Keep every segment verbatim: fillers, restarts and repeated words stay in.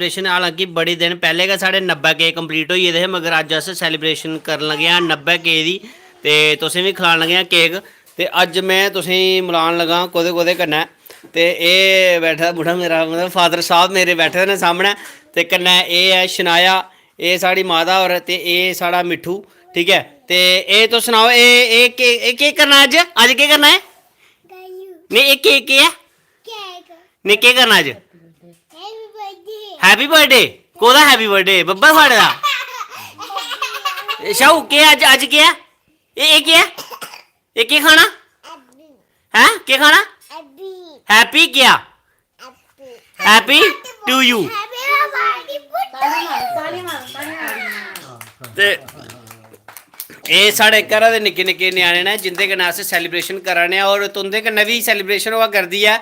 Celebration, हालांकि बड़े दिन पैह्ले गै साढ़े नब्बै केक कंप्लीट होई गेदे हे, मगर अज्ज अस सेलिब्रेशन करन लगे आं नब्बै केक दी, ते तुसें बी खलान लगे आं केक। ते अज्ज में तुसेंगी मलान लगा कोह्दे कोह्दे कन्नै। ते एह् बैठे दा बुढ़ा मेरा, मतलब फादर साहब मेरे बैठे दे न सामनै, ते कन्नै एह् ऐ शनाया, एह् साढ़ी माता होर, ते एह् साढ़ा मिट्ठू, ठीक ऐ। ते एह् तुस सनाओ, एह् एह् केह् एह् केह् करना अज्ज? अज्ज केह् करना ऐ? नेईं, एह् केह् केह् ऐ? नेईं, केह् करना अज्ज? Happy birthday. कोह्दा हैप्पी बर्थडे? बब्बा थुआढ़े दा। ए, शाहू, केह् अज्ज, अज्ज केह् ऐ? एह् एह् केह् ऐ? एह् केह् खाना? हैं, केह् खाना? हैप्पी केह्? Happy to you। ते एह् साढ़े घरा दे निक्के निक्के ञ्याणे न, जिं'दे कन्नै अस सेलिब्रेशन करा ने आं, होर तुं'दे कन्नै बी सेलिब्रेशन होआ करदी ऐ, अ,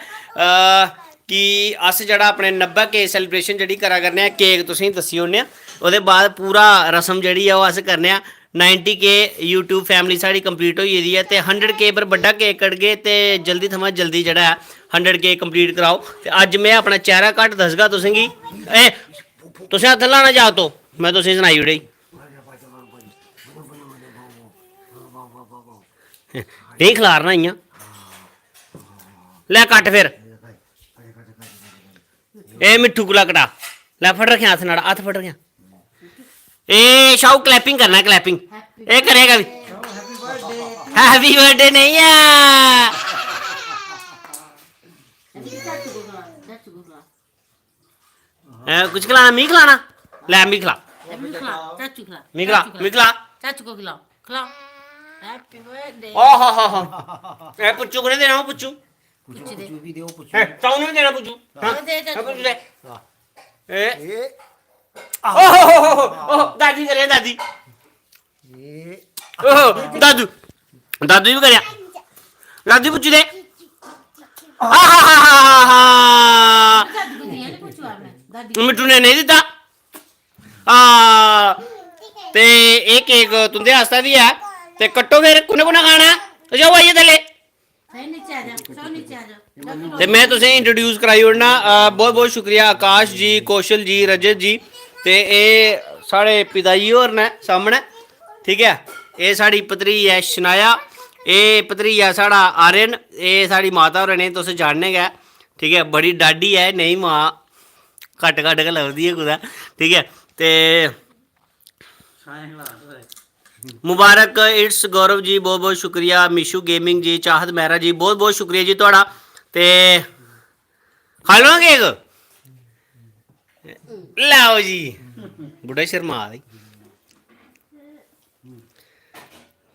कि अस जेह्ड़ा अपने नब्बै केक सेलिब्रेशन जेह्ड़ी करा करने आं, केक तुसेंगी दस्सी ओड़ने आं। ओह्दे बाद पूरा रस्म जेह्ड़ी ऐ, ओह् अस करने आं। नाइंटी के YouTube फैमिली साढ़ी कंप्लीट होई गेदी ऐ, ते हंड्रेड के पर बड्डा केक कटगे, ते जल्दी थमां जल्दी जेह्ड़ा ऐ, हंड्रेड के कंप्लीट कराओ। ते अज्ज में अपना चेहरा घट्ट दसगा तुसेंगी। ए, तुसें हत्थ लाना जागतो, में तुसेंगी सनाई ओड़ेआ ई। नेईं खलारना इ'यां। लै कट्ट फिर। ए मिट्ठू कोला कटा। लै फड़ रखेआ हत्थ न्हाड़ा, हत्थ फड़ रखेआ। ए शाहू, क्लैपिंग करना, क्लैपिंग। ए करेगा भी। हैप्पी बर्थडे नहीं है। ए, कुछ खिलाना, मी खिलाना? लै, मी खिला। चाचू खिला। मी खिला, चाचू खिला। मी खिला। चाचू को खिलाओ, खिलाओ। Happy birthday. ओहो हो हो। ए पुच्चू को नहीं देना, वो पुच्चू। पुच्चू दे। पुच्चू भी दे, वो पुच्चू। ए, चाऊ नहीं देना पुच्चू। हाँ, दे, दे, ए, पुच्चू दे। ए। ए। ओहो हो हो हो, ओहो, दादी करे, दादी। ए। ओहो, दादू। दादू भी करे। दादू पुच्चू दे। आहाहाहा। दादी को दिया नहीं पुच्चू आपने? दादी को। मिट्ठू ने नहीं दिता। आ, ते एह् केक तुं'दे आस्तै बी ऐ। ते कट्टो फिर, कु'न्नै कु'न्नै खाना? ते जाओ आइयै थल्ले। सही नीचे आ जा, सौ नीचे आ जा। ते में तुसेंगी इंट्रोड्यूस कराई ओड़ना। अ, बहुत बहुत शुक्रिया आकाश जी, कौशल जी, रजत जी। ते एह् साढ़े पिता जी होर न सामनै, ठीक ऐ। एह् साढ़ी भतरीज ऐ शनाया, एह् भतरीजा साढ़ा आर्यन, एह् साढ़ी माता होर न, तुस जानने गै, ठीक ऐ। बड़ी डाडी ऐ, नेईं मां, घट्ट घट्ट गै लभदी ऐ कुतै, ठीक ऐ। ते मुबारक, इट्स गौरव जी, बहुत बहुत शुक्रिया। मिशु गेमिंग जी, चाहत मेहरा जी, बहुत बहुत शुक्रिया जी थुआढ़ा। ते खाई लैना केक? लैओ जी, बुड्ढा शर्मा दी।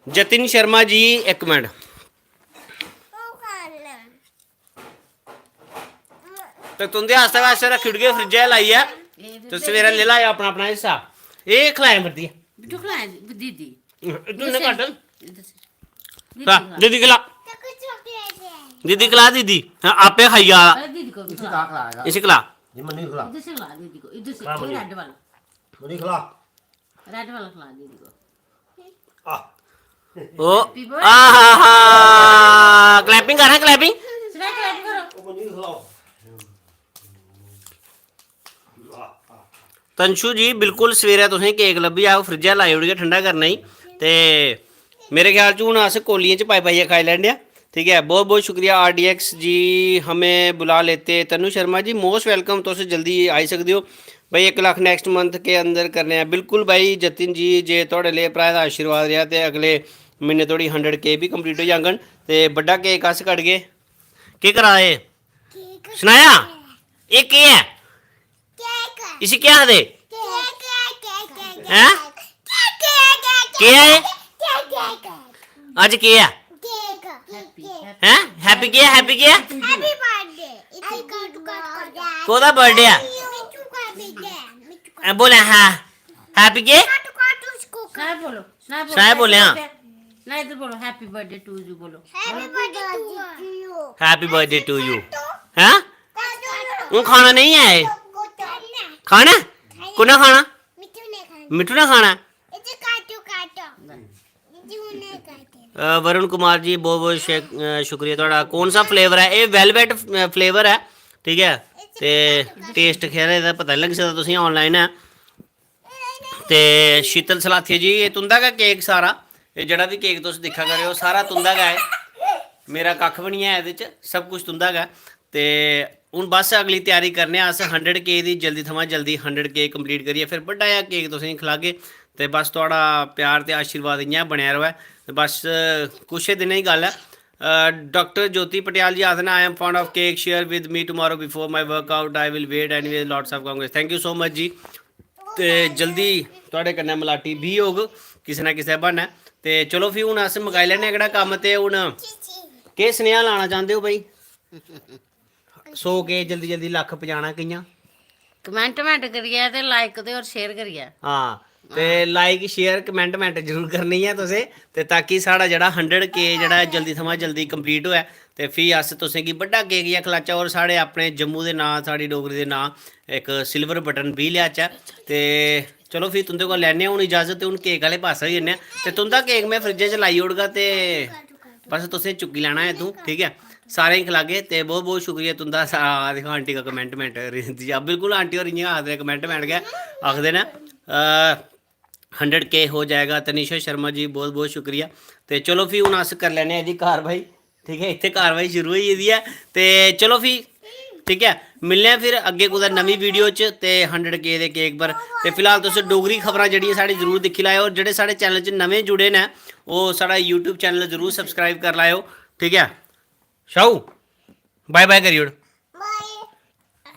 जतिन शर्मा जी, इक मिनट। ते तुं'दे आस्तै बी अस रक्खी ओड़गे फ्रिज्जै च लाइयै। ते सवेरै लेई लैएओ अपना अपना हिस्सा। एह् खलाए मरदी ऐ। बिट्टू खलाए दीदी। तूं इन्ने घट्ट। इद्धर से। दीदी खला। दीदी खला। दीदी खला दीदी। हाँ, आपे खाई जा। अरे दीदी को भी इसी खला। कहाँ खलाएगा? इसी खला। इधर से खला दीदी को, इधर से, हाँ, ये बोलिए। रेड वाला। मुझे खिला। रेड वाला खिला दीदी को। आ। ओ। Happy birthday। आहा। क्लैपिंग कर, हाँ, क्लैपिंग। सुना, क्लैप करो। ओ, मुझे खिलाओ। तंशु जी, बिल्कुल सवेरै तुसें केक लब्भी जाग, फ्रिज्जै लाई ओड़गे ठंडा करने गी। ते मेरे ख्याल च हून अस कौलियें च पाई पाइयै खाई लैन्ने आं। ठीक ऐ, बहुत बहुत शुक्रिया आर डी एक्स जी, हमें बुला लेते। तनु शर्मा जी, मोस्ट वेलकम, तुस जल्दी आई सकदे ओ। भाई, इक लक्ख नैक्सट मंथ के अंदर करने आं। बिल्कुल भाई जतिन जी, जे थुआढ़े लेह भ्राएं दा आशीर्वाद रेहा ते अगले म्हीने धोड़ी हंड्रेड के बी कंप्लीट होई जाङन ते बड्डा केक अस कटगे। केह् करा दे? केक। सनाया? एह् केह् ऐ? केक। इसी केह् आखदे? केक, केक, केक, केक, हैं? केक, केक, केक, केह् ऐ? Cake, cake, cake. अज्ज केह् ऐ? Cake, cake, cake. हैं? हैप्पी केह् ऐ? हैप्पी केह् ऐ? Happy birthday। इसी कट, कट, कट, कट। कोह्दा बर्थडे ऐ? मिट्ठू का बर्थडे है, मिट्ठू का। ऐ बोले, हाँ। हैप्पी केह्? कट, कट उसको कट। सनाए बोलो, सनाए बोलो। सनाए बोले, हाँ। ना इधर बोलो, happy birthday to you बोलो। Happy birthday to you। Happy birthday to you। हैं? हून खाना नहीं है ये? खाना? कु'न्नै खाना? मिट्ठू ने खाना। मिट्ठू ने खाना? इसे काटो, काटो। मिट्ठू ने काटो। अ, वरुण कुमार जी, बहुत बहुत शे-, अ, शुक्रिया थुआढ़ा। कौन सा फ्लेवर है? ये वेलवेट फ्लेवर है, ठीक है। ते टेस्ट खैर एह्दा पता निं लग्गी सकदा तुसेंगी, आनलाइन ऐ। ते शीतल सलाथिया जी, एह् तुं'दा गै केक सारा, एह् जेह्ड़ा बी केक तुस दिक्खा करेओ, सारा तुं'दा गै ऐ। मेरा कक्ख बी निं ऐ एह्दे च, सब कुछ तुं'दा गै। ते हून बस अगली त्यारी करने आं अस हंड्रेड के दी, जल्दी थमां जल्दी हंड्रेड के कंप्लीट करियै फिर बड्डा जेहा केक तुसेंगी खलागे। ते बस थुआढ़ा प्यार ते आशीर्वाद इ'यां गै बनेआ र'वै। ते बस कुछ गै दिनें दी गल्ल ऐ। डाक्टर ज्योति पटियाल जी आखदे न, "I am fond of cake, share with me tomorrow before my workout, I will wait anyway, lots of congrats।" Thank you so much जी। ते जल्दी थुआढ़े कन्नै मलाटी बी होग किसे ना किसे ब्हानै। ते चलो फ्ही हून अस मकाई लैन्ने आं एह्कड़ा कम्म। ते हून केह् सनेहा लाना चांह्दे ओ भाई? सौ के जल्दी जल्दी लक्ख पजाना कि'यां? कमेंट मैंट करियै ते लाइक ते होर शेयर करियै। हां, ते लाइक शेयर कमेंट मैंट जरूर करनी ऐ तुसें। ते ताकि साढ़ा जेह्ड़ा हंड्रेड के जेह्ड़ा ऐ जल्दी थमां जल्दी कंप्लीट होऐ, ते फ्ही अस तुसें गी बड्डा केक जेहा खलाचै। होर साढ़े अपने जम्मू दे नांऽ, साढ़ी डोगरी दे नांऽ इक सिल्वर बटन बी लेआचै। ते चलो फ्ही तुं'दे कोल लैन्ने आं हून इजाजत, ते हून केक आह्ले पासै होई जन्ने आं। ते तुं'दा केक में फ्रिज्जै च लाई ओड़गा, ते बस तुसें चुक्की लैना ऐ इत्थूं, ठीक ऐ? सारें गी खलागे। ते बहुत बहुत शुक्रिया तुं'दा सा-, दिक्खो आंटी का कमेंट मैंट, बिल्कुल आंटी होर इ'यां आखदे, कमेंट मैंट गै आखदे न। हंड्रेड के हो जाएगा। तनिषा शर्मा जी, बहुत बहुत शुक्रिया। ते चलो फ्ही हून अस करी लैन्ने आं एह्दी कारवाई, ठीक ऐ? इत्थै कारवाई शुरू होई गेदी ऐ। ते चलो फ्ही, ठीक ऐ, मिलने आं फिर अग्गें कुतै नमीं वीडियो च ते हंड्रेड के दे केक पर। ते फिलहाल तुस डोगरी खबरां जेह्ड़ियां साढ़ी जरूर दिक्खी लैओ, और जेह्ड़े साढ़े चैनल च नमें जुड़े न, ओह् साढ़ा यूट्यूब चैनल जरूर सब्सक्राइब करी लैओ, ठीक ऐ? शाहू, बाय बाय करी ओड़।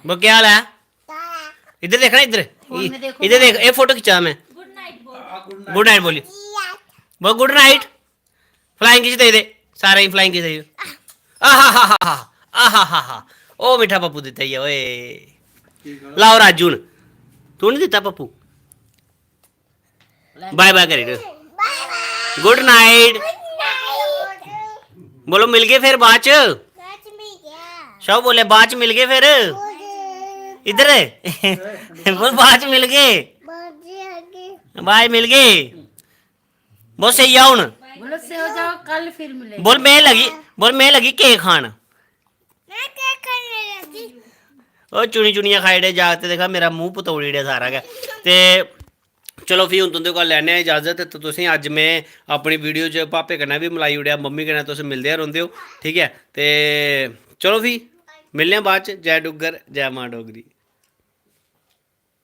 वो क्या हाल है? इधर देखना, इधर। इधर देख, ये फोटो खिंचा मैं। गुड नाइट बोली। वो गुड नाइट। फ्लाइंग किस दे दे, सारे ही फ्लाइंग किस दे। आहा हा हा हा, आहा हा हा। ओ मीठा पप्पू दित्ता ही ओए। लाओ राजू न, तू नहीं दित्ता पप्पू? बाय बाय करी ओड़। Good night. बोलो, मिलगे फिर बाद च। शाहू बोले, बाद च मिलगे फिर। इधर बोल, बाद च मिलगे। बाद च मिलगे। बोल, सेई जा हून। बोलो, सो जाओ, कल फिर मिलेंगे। बोल, में लगी, बोल, में लगी केक खान। ओह् चुनी चुनियै खाई ओड़े जागत, दिक्खा मेरा मूंह पतोड़ी ओड़ेआ सारा गै। ते चलो फ्ही हून तुं'दे कोला लैने आं इजाजत। ते तुसें अज्ज में अपनी वीडियो च भापे कन्नै बी मलाई ओड़ेआ, मम्मी कन्नै तुस मिलदे गै रौंह्दे ओ, ठीक ऐ? ते चलो फ्ही मिलने आं बाद च। जै डुग्गर, जै मां डोगरी।